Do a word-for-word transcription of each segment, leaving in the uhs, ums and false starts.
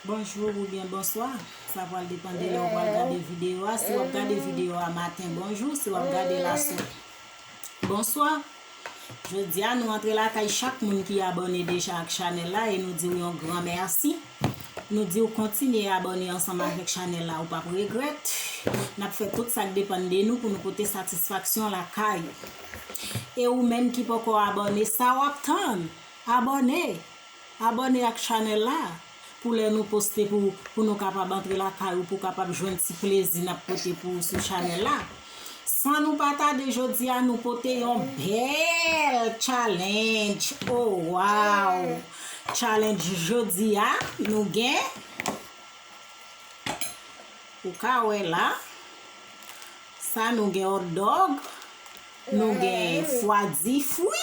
Bonjou oubyen bonswa. Sa pral depann de lè w pral gade videyo a. Si w ap gade videyo a maten, bonjou. Si w ap gade l aswè, bonswa. Jodi a, nou antre lakay chak moun ki abòne deja ak chanèl la e nou di w yon gran mèsi. Nou di w kontinye abòne ansanm avèk chanèl la, ou p ap regrèt. N ap fè tout sa k depann de nou pou nou pote satisfaksyon lakay ou. E ou menm ki poko abòne, sa w ap tann? Abòne! Abòne ak chanèl la pou lè nou poste pou, pou nou kapab antre lakay ou, pou w kapab jwenn ti plezi n ap pote pou ou sou chanèl la. San nou pa tade, jodi a nou pote yon bèl challenge. Oh, wow! Challenge jodi a, nou gen, ou ka wè la, sa nou gen hot dog, nou gen fwa di fwi,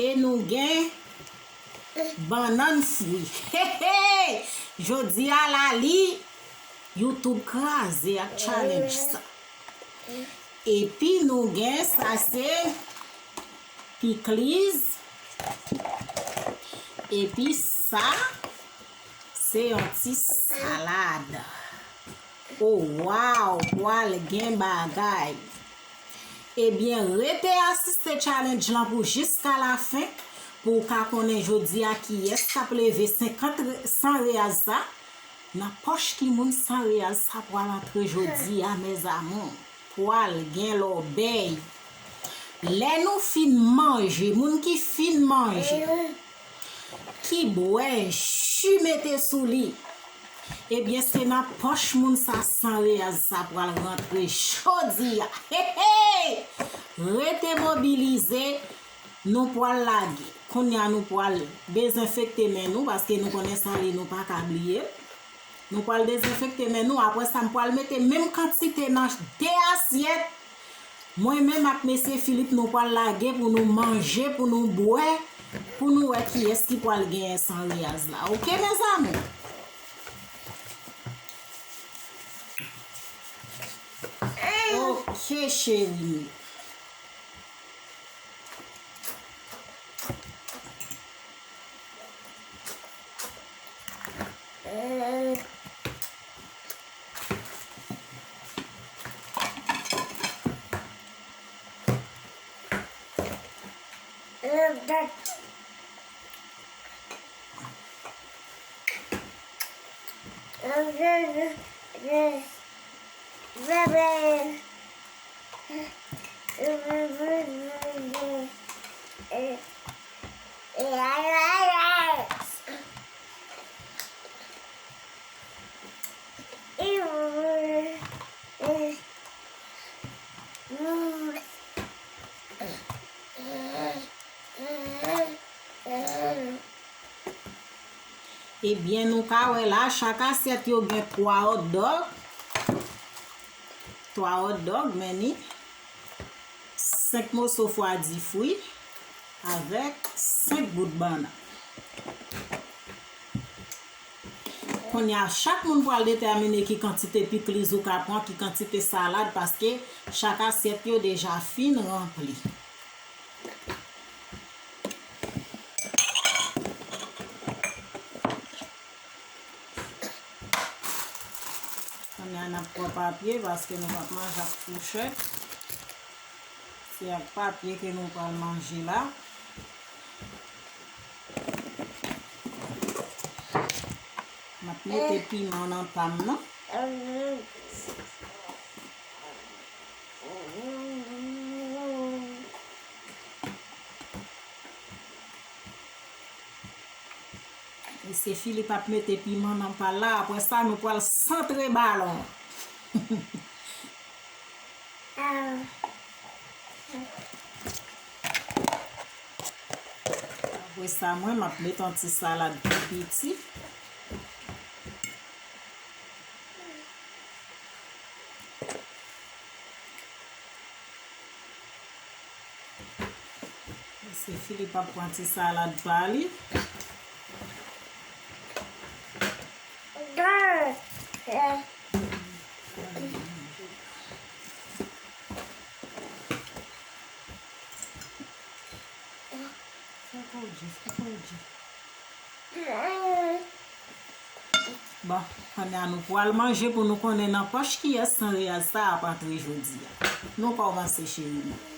e nou gen bannann fwi. Hehe! Jodi a, Lali, YouTube kraze ak challenge sa. Epi nou gen sa se pikliz. Epi sa se yon ti salad. Oh, wow, pral gen bagay. Ebyen, rete asiste challenge lan pou jiska lafen, pou w ka konnen jodi a kiyès k ap leve senkant re-, san reyaz sa. Nan pòch ki moun san reyaz sa pral antre jodi a, mes amours. Pral gen lòbèy. Lè nou fin manje, moun ki fin manje, ki bwè ji mete sou li, ebyen, se nan pòch moun sa san reyaz sa pral rantre jodi a. Hehe! Rete mobilize, nou pral lage. Kounye a, nou pral dezenfekte men nou, paske nou konnen sale, nou pa ka bliye. Nou pral dezenfekte men nou. Apre sa, m pral mete menm kantite nan de asyèt. Mwen menm ak mesye Filip, nou pral lage pou nou manje, pou nou bwè, pou nou wè kiyès ki pral genyen san reyaz la. Oke, mes amours? Oke, cheri. Ebyen, nou ka wè la, chak asyèt yo gen twa hot dog. Twa hot dog, men ni senk moso fwa di fwi avèk senk bout bannann. Kounye a, chak moun pral detèmine ki kantite pikliz ou ka pran, ki kantite salad, paske chak asyèt yo deja fin ranpli. Kounye a, n ap pran papye, paske nou p ap manje ak fouchèt. Se ak papye ke nou pral manje la. M ap mete piman nan pa m nan. Mesye Filip ap mete piman nan pa l la. Apre sa, nou pral santre balon. Apre sa, mwen, m ap met yon ti salad pi piti. Mesye Filip ap pran ti salad pa li. Sa pa w di, sa pa w di. Bon, kounye a nou pral manje pou nou konnen nan pòch kiyès sanreyaz sa ap antre jodi a. Nou kòmanse, cheri nou.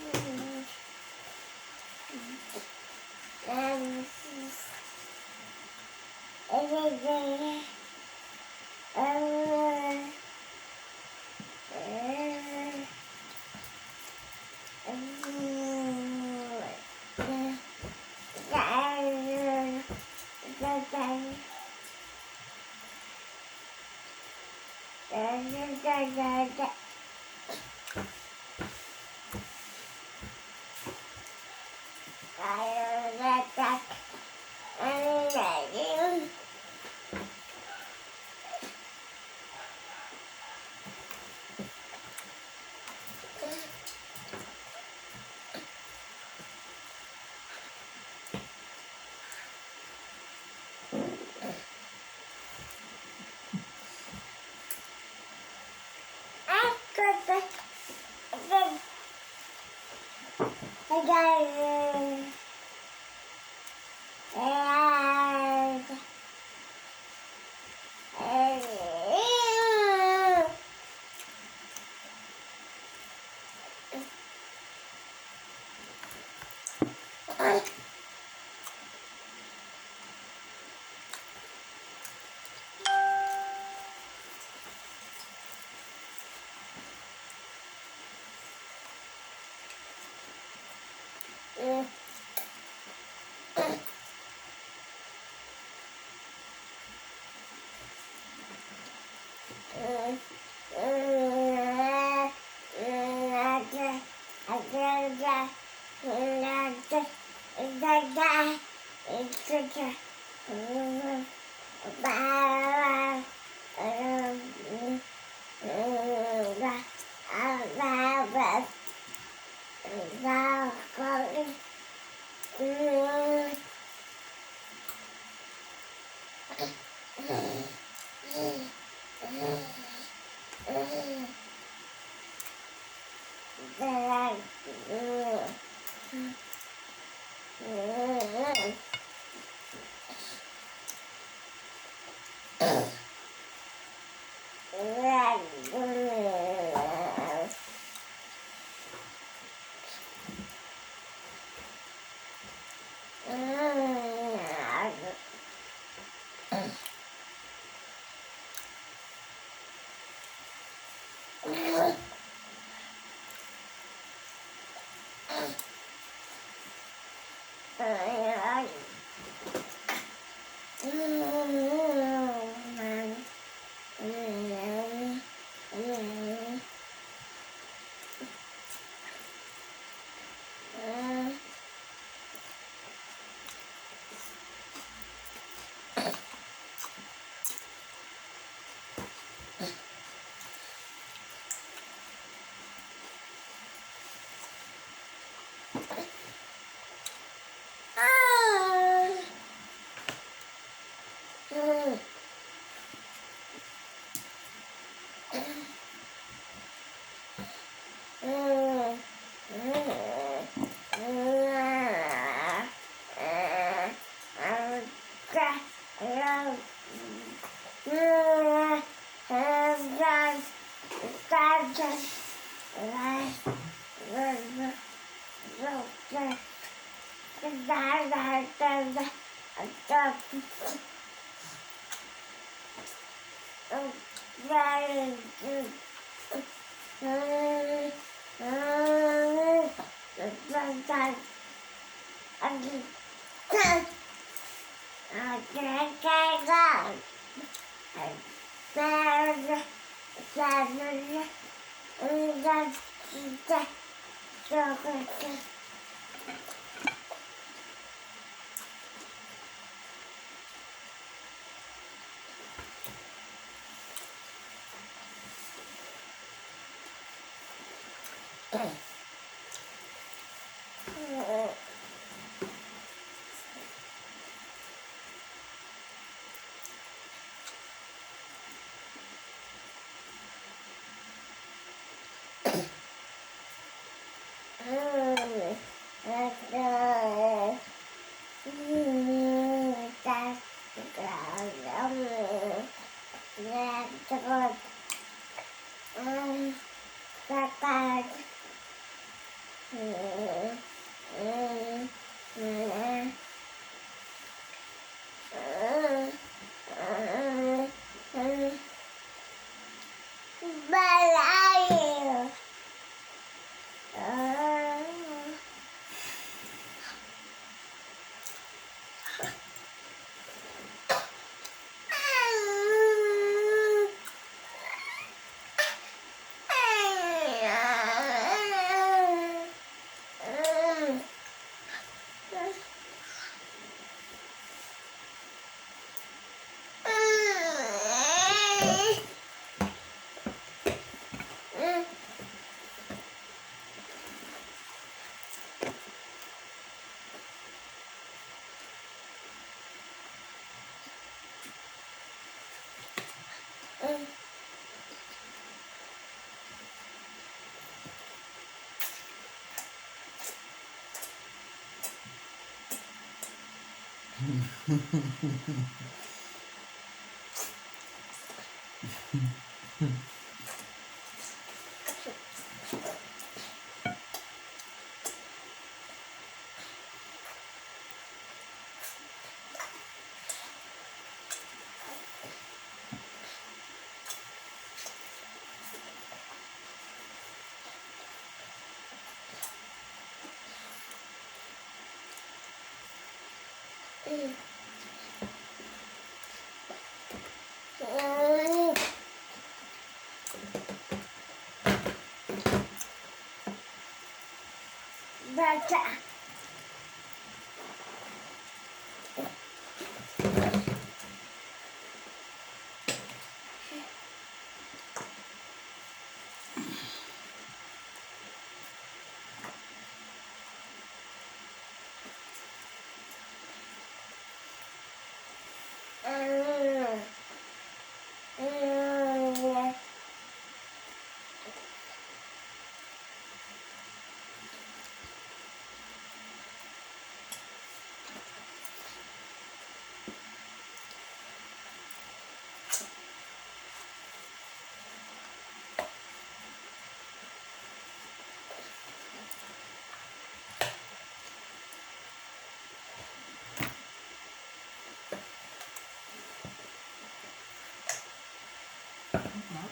Ap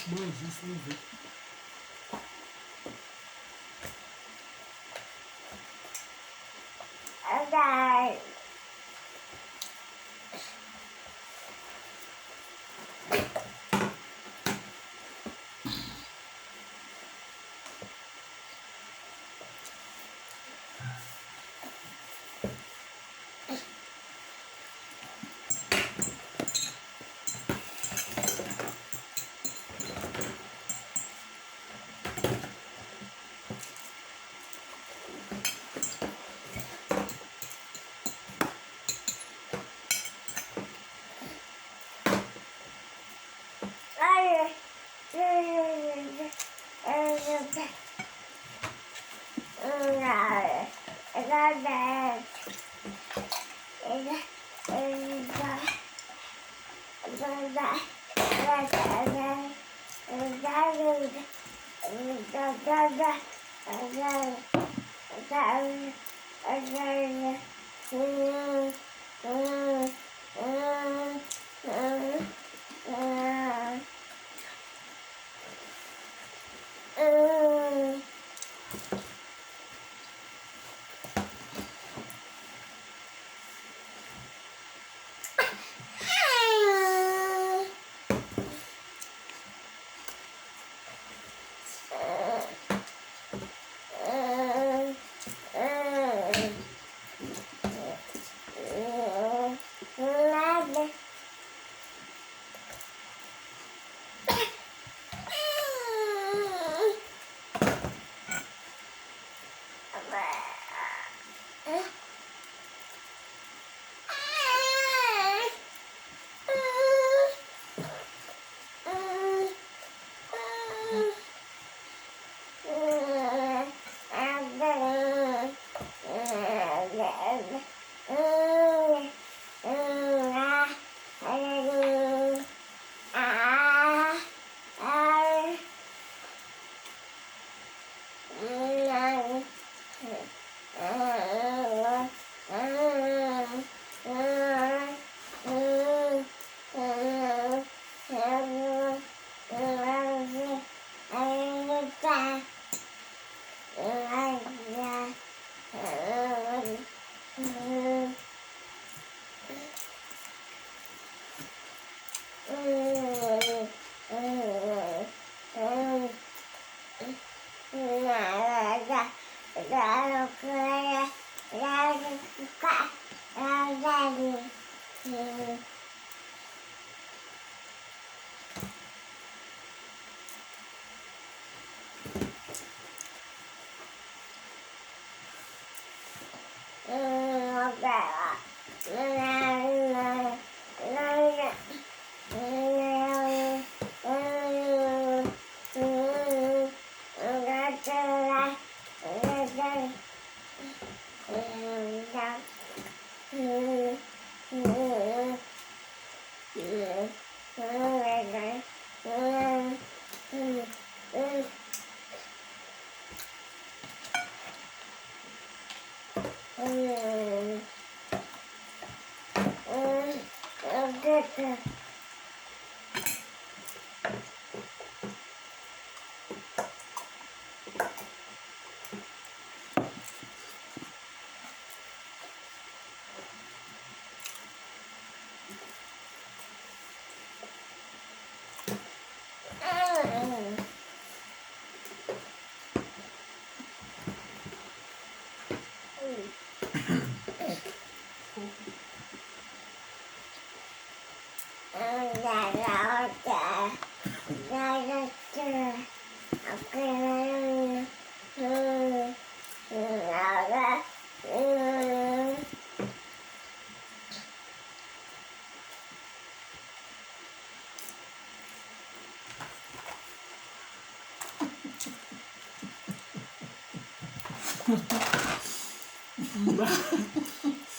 manje sou vant.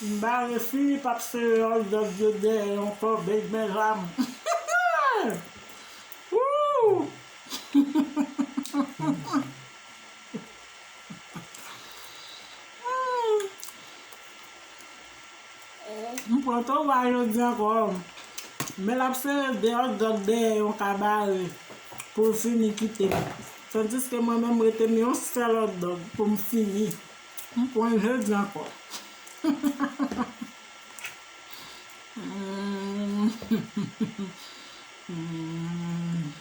M bare Filip ap sere hotdog yo dèyè yon kòbèy, mezanmi. Woo! M pran twa jodi ankò. Men l ap sere de hotdog dèyè yon kabare pou l fini kite m. Tandiske mwen menm rete m yon sèl hotdog pou m fini. M pran jodi ankò. Mm. Mm. Mm.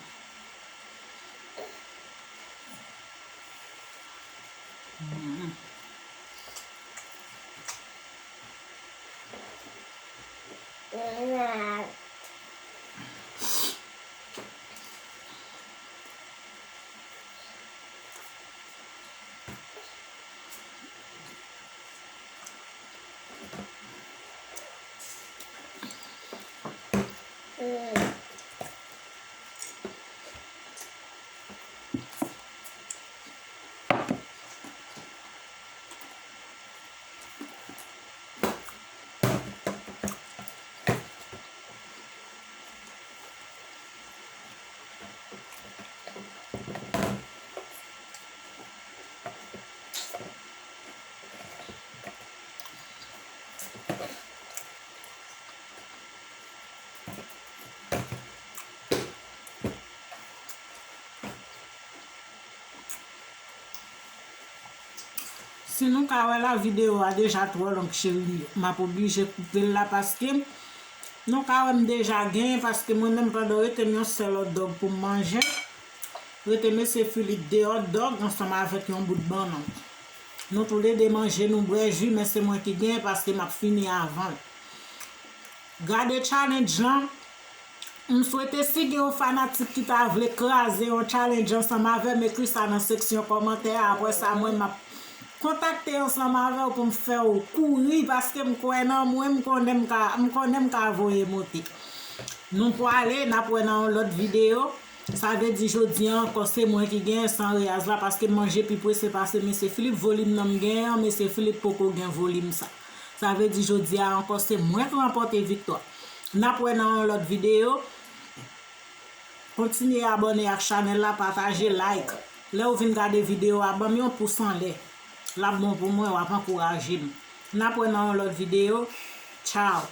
Si nou ka wè la, videyo a deja twò long, cheri. M ap oblije koupe l la paske nou ka wè m deja genyen, paske mwen menm pandan rete m yon sèl hotdog pou m manje, rete mesye Filip de hotdog ansanm avèk yon bout bannann. Nou toulede manje, nou bwè ji, men se mwen ki genyen paske m ap fini avan l. Gade challenge lan. M swete si gen yon fanatik ki ta vle kraze yon challenge ansanm avè m, ekri sa nan seksyon kòmantè a. Apre sa, mwen, m ap kontakte ansanm avè w pou m fè w kouri, paske m kwè nan mwen, m konnen m ka, m konnen m ka voye monte. Nou pwale, n ap wè nan yon lòt videyo. Sa vle di jodi a ankò, se mwen ki genyen san reyaz la, paske m manje pi prese pase mesye Filip. Volim nan m genyen an, mesye Filip poko gen volim sa. Sa vle di jodi a ankò, se mwen k ranpòte viktwa. N ap wè nan yon lòt videyo. Kontinye abòne ak chanèl la, pataje, like. Lè w vin gade videyo a, ban m yon pous anlè. L ap bon pou mwen, w ap ankouraje m. N ap wè nan yon lòt videyo. Tchao.